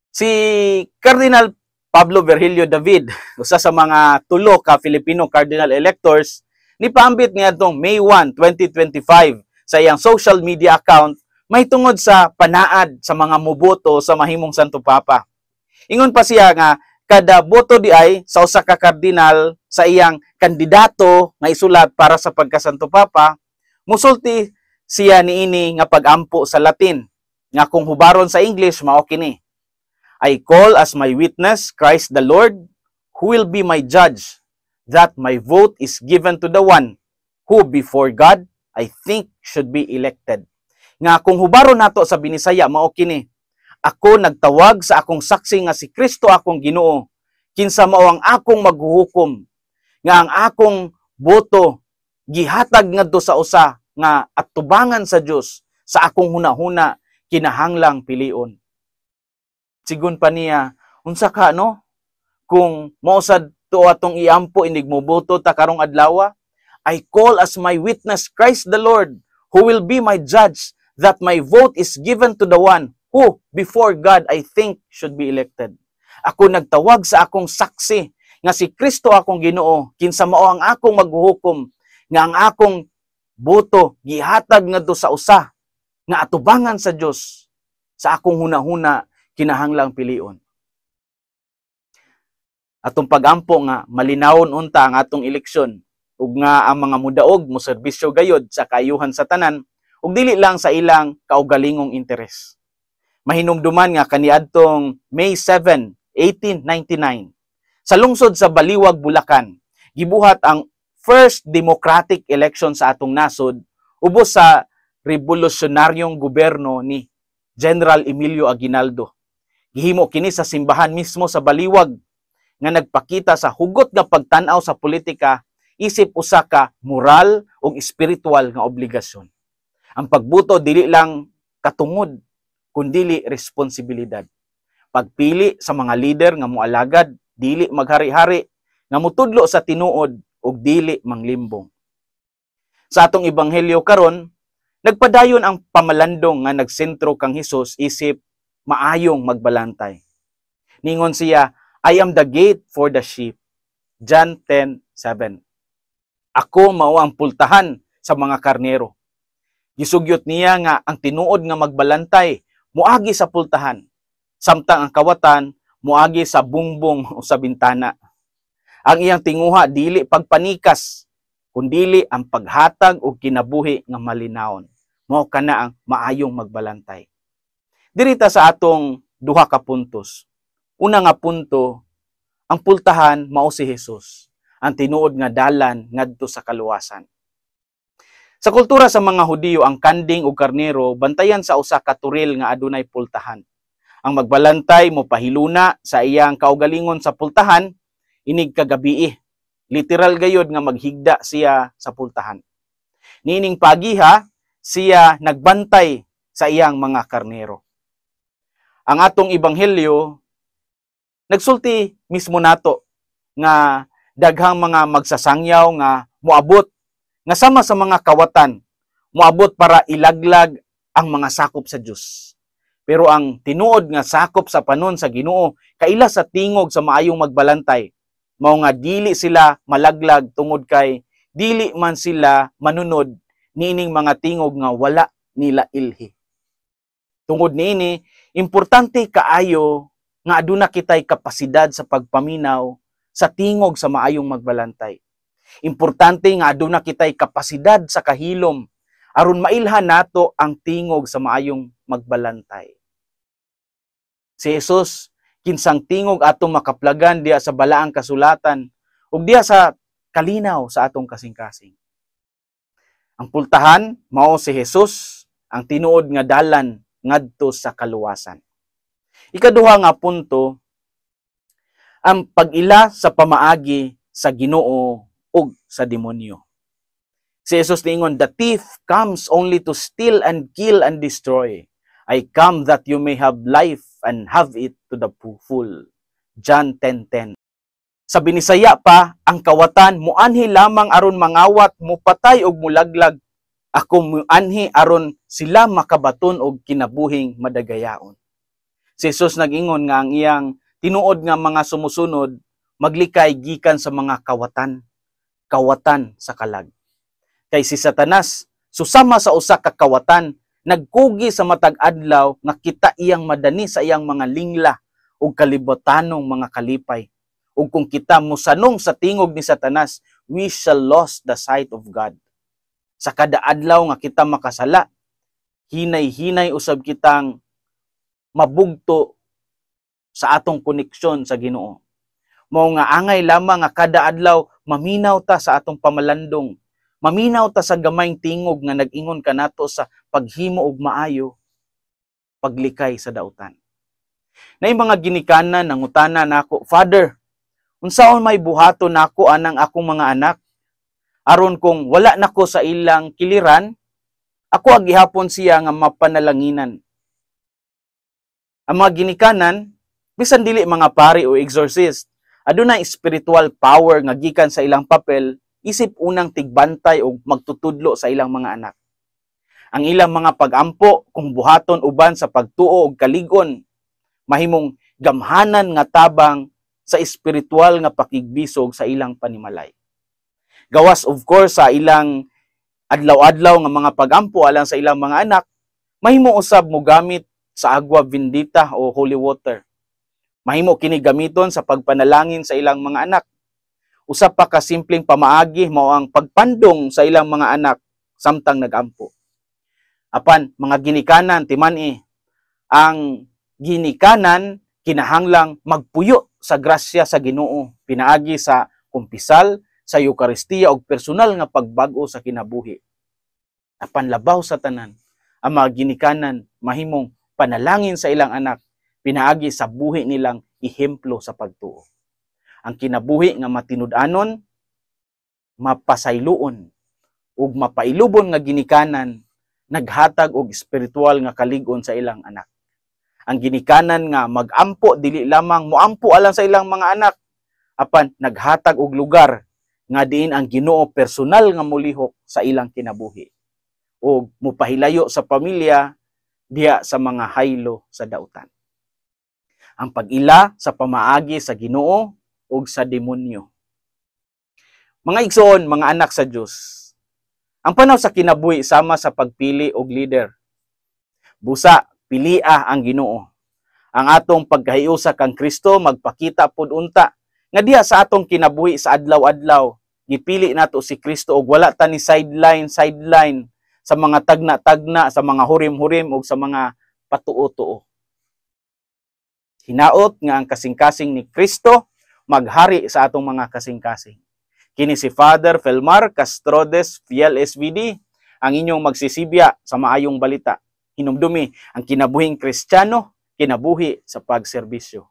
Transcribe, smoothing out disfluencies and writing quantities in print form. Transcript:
Si Cardinal Pablo Virgilio David, usa sa mga tulo ka Filipino cardinal electors, nipaambit niadtong May 1, 2025 sa iyang social media account mahitungod sa panaad sa mga muboto sa mahimong Santo Papa. Ingon pa siya nga kada boto diay sa usa ka kardinal sa iyang kandidato nga isulat para sa pagka-Santo Papa, musulti siya niini nga pagampo sa Latin nga kung hubaron sa English mao kini: "I call as my witness Christ the Lord, who will be my judge, that my vote is given to the one who before God I think should be elected." Nga kung hubaron nato sa Binisaya mao kini: "Ako nagtawag sa akong saksi nga si Kristo akong Ginoo, kinsa mao ang akong maghuhukom, nga ang akong boto gihatag ngadto sa usa nga atubangan sa Dios sa akong hunahuna kinahanglang pilion." Sigon pa niya, unsa ka no? Kung mao sad to atong iampo inig moboto ta karong adlaw: "I call as my witness Christ the Lord, who will be my judge, that my vote is given to the one who before God I think should be elected." "Ako nagtawag sa akong saksi nga si Kristo akong Ginoo, kinsa mao ang akong maghuhukom, nga ang akong boto gihatag ngadto sa usa nga atubangan sa Dios sa akong hunahuna kinahanglang pilion." Atong pagampo nga malinawon unta ang atong eleksyon ug nga ang mga mudaog mo serbisyo gayod sa kaayuhan sa tanan ug dili lang sa ilang kaugalingong interes. Mahinumduman nga kaniadtong May 7, 1899, sa lungsod sa Baliwag, Bulacan, gibuhat ang first democratic election sa atong nasod ubos sa revolusyonaryong gobyerno ni General Emilio Aguinaldo. Gihimo kini sa simbahan mismo sa Baliwag nga nagpakita sa hugot nga pagtan-aw sa politika isip usa ka moral ug espiritual nga obligasyon. Ang pagboto dili lang katungod kundili responsibilidad. Pagpili sa mga lider nga moalagad, dili maghari-hari, nga mutudlo sa tinuod ug dili manglimbong. Sa atong ebanghelyo karon, nagpadayon ang pamalandong nga nagsentro kang Hesus isip maayong magbalantay. Ningon siya, "I am the gate for the sheep." John 10:7. "Ako mao ang pultahan sa mga karnero." Gisugyot niya nga ang tinuod nga magbalantay muagi sa pultahan, samtang ang kawatan muagi sa bungbong o sa bintana. Ang iyang tinguha dili pagpanikas, kundili ang paghatag og kinabuhi nga malinawon. Mao kana ang maayong magbalantay. Dirita sa atong duha ka puntos. Una nga punto, ang pultahan mao si Jesus, ang tinuod nga dalan ngadto sa kaluwasan. Sa kultura sa mga Hudiyo, ang kanding ug karnero bantayan sa usa ka turil nga adunay pultahan. Ang magbalantay mo pahiluna sa iyang kaugalingon sa pultahan inig kagabii. Literal gayod nga maghigda siya sa pultahan. Niining pagiha, siya nagbantay sa iyang mga karnero. Ang atong ebanghelyo nagsulti mismo nato nga daghang mga magsasangyaw nga moabot nga sama sa mga kawatan, moabot para ilaglag ang mga sakop sa Dios. Pero ang tinuod nga sakop sa panon sa Ginoo kaila sa tingog sa maayong magbalantay, mao nga dili sila malaglag tungod kay dili man sila manunod niining mga tingog nga wala nila ilhi. Tungod niini, importante kaayo nga aduna kitay kapasidad sa pagpaminaw sa tingog sa maayong magbalantay. Importante nga aduna kitay kapasidad sa kahilom aron mailhan nato ang tingog sa maayong magbalantay. Si Jesus, kinsang tingog atong makaplagan diha sa balaang kasulatan ug diha sa kalinaw sa atong kasing-kasing. Ang pultahan mao si Jesus, ang tinuod nga dalan ngadto sa kaluwasan. Ikaduha nga punto, ang pag-ila sa pamaagi sa Ginoo ug sa demonyo. Si Jesus niingon, "The thief comes only to steal and kill and destroy. I come that you may have life and have it to the full." John 10:10. Sa Binisaya pa, ang kawatan muanhi lamang aron mangawat, mupatay og mulaglag. Ako muanhi aron sila makabaton og kinabuhing madagayaon. Si Jesus nag-ingon nga ang iyang tinuod nga mga sumusunod maglikay gikan sa mga kawatan, kawatan sa kalag. Kay si Satanas, susama sa usa ka kawatan, nagkugi sa matag adlaw nga kita iyang madani sa iyang mga lingla ug kalibutanong mga kalipay. Ug kung kita mosanong sa tingog ni Satanas, we shall lose the sight of God. Sa kada adlaw nga kita makasala, hinay-hinay usab kitang mabugto sa atong koneksyon sa Ginoo. Mao nga angay lamang nga kada adlaw maminaw ta sa atong pamalandong. Maminaw ta sa gamayng tingog nga nag-ingon kanato sa paghimo og maayo, paglikay sa dautan. Naay mga ginikanan nangutana nako, "Father, unsaon may buhaton nako anang akong mga anak? Aron kung wala nako sa ilang kiliran, ako gihapon siya nga mapanalanginan." Ang mga ginikanan, bisan dili mga pari o exorcist, aduna spiritual power nga gikan sa ilang papel isip unang tigbantay o magtutudlo sa ilang mga anak. Ang ilang mga pagampo, kung buhaton uban sa pagtuo og kalig-on, mahimong gamhanan nga tabang sa espiritual nga pakigbisog sa ilang panimalay. Gawas, of course, sa ilang adlaw-adlaw nga mga pagampo alang sa ilang mga anak, mahimo usab mo gamit sa agua bendita o holy water. Mahimo kini gamiton sa pagpanalangin sa ilang mga anak. Usa pa ka simpleng pamaagi mao ang pagpandong sa ilang mga anak samtang nagampo. Apan mga ginikanan, timan-i, ang ginikanan kinahanglang magpuyo sa grasya sa Ginoo pinaagi sa kumpisal, sa Eukaristiya ug personal nga pagbag-o sa kinabuhi. Apan labaw sa tanan, ang mga ginikanan mahimong panalangin sa ilang anak pinaagi sa buhi nilang ehemplo sa pagtuo. Ang kinabuhi nga matinud-anon, mapasayloon ug mapailubon nga ginikanan naghatag og espiritual nga kalig-on sa ilang anak. Ang ginikanan nga magampo, dili lamang moampo alang sa ilang mga anak, apan naghatag og lugar nga diin ang Ginoo personal nga molihok sa ilang kinabuhi ug mopahilayo sa pamilya diha sa mga haylo sa dautan. Ang pag-ila sa pamaagi sa Ginoo ug sa demonyo. Mga igsoon, mga anak sa Dios, ang panaw sa kinabuhi sama sa pagpili og leader. Busa, pilia ang Ginoo. Ang atong pagkahiusa kang Kristo magpakita pud unta nga diha sa atong kinabuhi sa adlaw-adlaw, gipili nato si Kristo ug wala ta ni sideline sideline sa mga tagna-tagna, sa mga hurim-hurim ug sa mga patuo-tuo. Hinaot nga ang kasing-kasing ni Kristo maghari sa atong mga kasing-kasing. Kini si Father Felmar Castrodes, Fiel SVD, ang inyong magsisibya sa maayong balita. Hinumdumi ang kinabuhing Kristiyano, kinabuhi sa pagserbisyo.